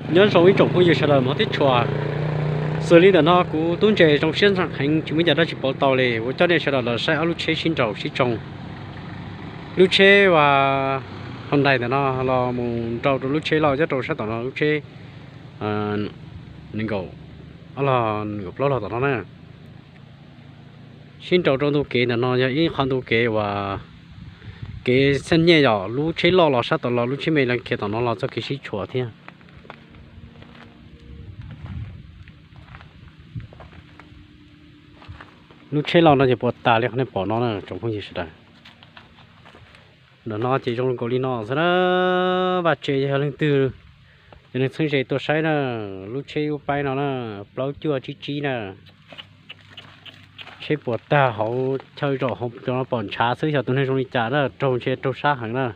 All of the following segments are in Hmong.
Nyob zoo ib tsoom phooj ywg sawv daws hmov thiab tshua. Xws li ntawm no kuv tub ntse zoo siab heev tsis muaj ib yam dab tsi pauv tau li, kuv coj nej sawv daws los saib ob lub tsheb sib nraus sib tsoo. Lub tsheb uas Hyundai ntawm no los mus nrau rau lub tsheb loj nyob rau sab tom no, lub tsheb nees nkaum ob los nees nkaum plaub los tom no na. Sib nraus rau ntu kev ntawm no yog ib qho ntu kev uas kev xeeb nyej yom, lub tsheb loj los sab tom los, lub tsheb me los khiav tom no los txoj kev sib tshuam thiab. Lub tsheb loj no ces puas tag li qhov nej pom no na tsoom phooj ywg sawv daws. Ntawm no ces zoo nkaus li no xwb na. Vaj tse yog leej twg, yog neeg txheeb ze tuaj saib na, lub tsheb lub paib no na, plaub cuaj tsib tsib na. Tsheb puas tag hauv chaw zom hauv cov no pom ntshav xwb, xyov tus neeg zoo li cas na, raug ntshe raug sab heev na.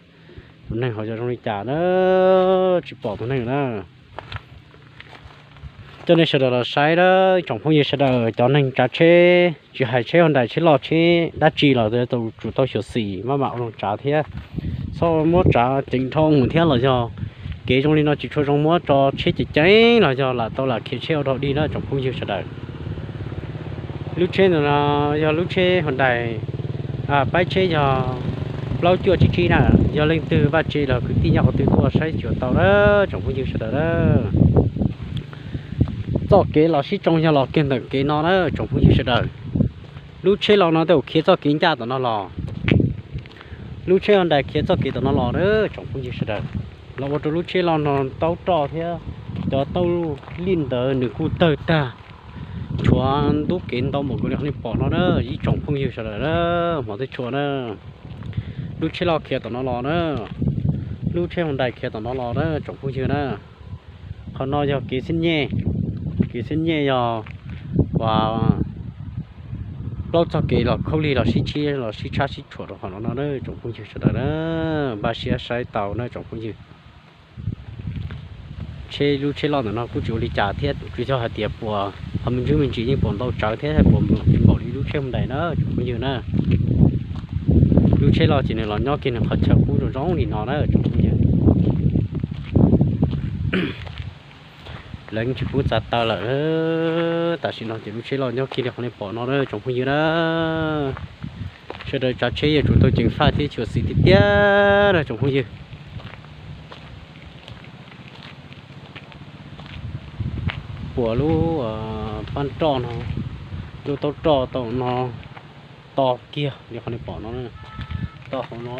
Tus neeg hauv yog zoo li cas na, tsis pom tus neeg na. Coj nej sawv daws los saib na, tsoom phooj ywg sawv daws, cov neeg tsav tsheb tsis hais tsheb Hyundai tsheb loj tsheb dab tsi los tau tsum tau xyuam xim maj mam ua zoo tsav thiab. Txhob muab tsav ceev dhau mus thiab los yog kev zoo li no tsis tshua zoo muab tso tsheb ceev ceev los yog lam tau lam khiav tsheb ua dog dig na tsoom phooj ywg sawv daws. Lub tsheb ntawm no yog lub tsheb Hyundai, paib tsheb yog plaub cuaj tsib tsib na. Yog leej twg vaj tse los kwv tij nyob qhov twg tuaj saib xyuas tau na tsoom phooj ywg sawv daws na. Txoj kev los sib tsoo yog los kiag ntawm kev no na tsoom phooj ywg sawv daws. Lub tsheb los no tej zaum khiav txoj kev ncaj tom no los, lub tsheb Hyundai khiav txoj kev tom no los na tsoom phooj ywg sawv daws. Los ua rau lub tsheb los no taub roj thiab cov taub lij ntawd nws kuj tawg tag, tshuav ntub kev ntau npaum nkaus li qhov nej pom no na ib tsoom phooj ywg sawv daws na, hmov thiab tshua na. Lub tsheb loj khiav tom no los na, lub tsheb Hyundai khiav tom no los na tsoom phooj ywg na. Qhov no yog kev xeeb nyej, kev xeeb nyej yog uas plaub txoj kev los khaub lig los sib tshab sib tshuam rau qhov no no na tsoom phooj ywg sawv daws na. Npaj siab saib tau na tsoom phooj ywg. Tsheb lub tsheb loj ntawm no kuj tsis ua li cas thiab, tsuas yog hais tias puas qhov me ntsis me ntsis yeej puas ntau tsawv thiab puas npaum li lub tsheb Hyundai na tsoom phooj ywg na. Lub tsheb loj ces nws los nyob kiag nws qhov chaw qub zoo zoo li no na tsoom phooj ywg. Lawv tsis pub txav taw lawm. Tam sim no ces lub tsheb loj nyob kiag li qhov nej pom no na tsoom phooj ywg na. Sawv daws tsav tsheb yuav tsum tau ceev faj thiab xyuam xim tiag tiag na tsoom phooj ywg. Puas lub pab roj no, lub taub roj tau no to kiag li qhov nej pom no na. To hauv no,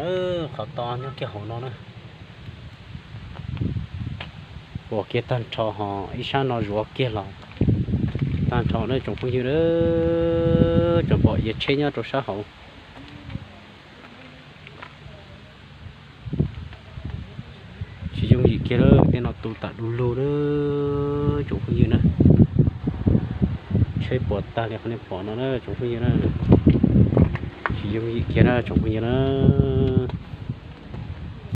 qhov to nyob kiag hauv no na. Puas kiag tag nrho ho ib sab no zuav kiag los tag nrho na tsoom phooj ywg na. Tseem pom iav tsheb nyob rau sab hauv. Tsis yooj yim kiag lawm, tej no tu tam du lug na tsoom phooj ywg na. Tsheb puas tag li qhov nej pom no na tsoom phooj ywg na. Tsis yooj yim kiag na tsoom phooj ywg na.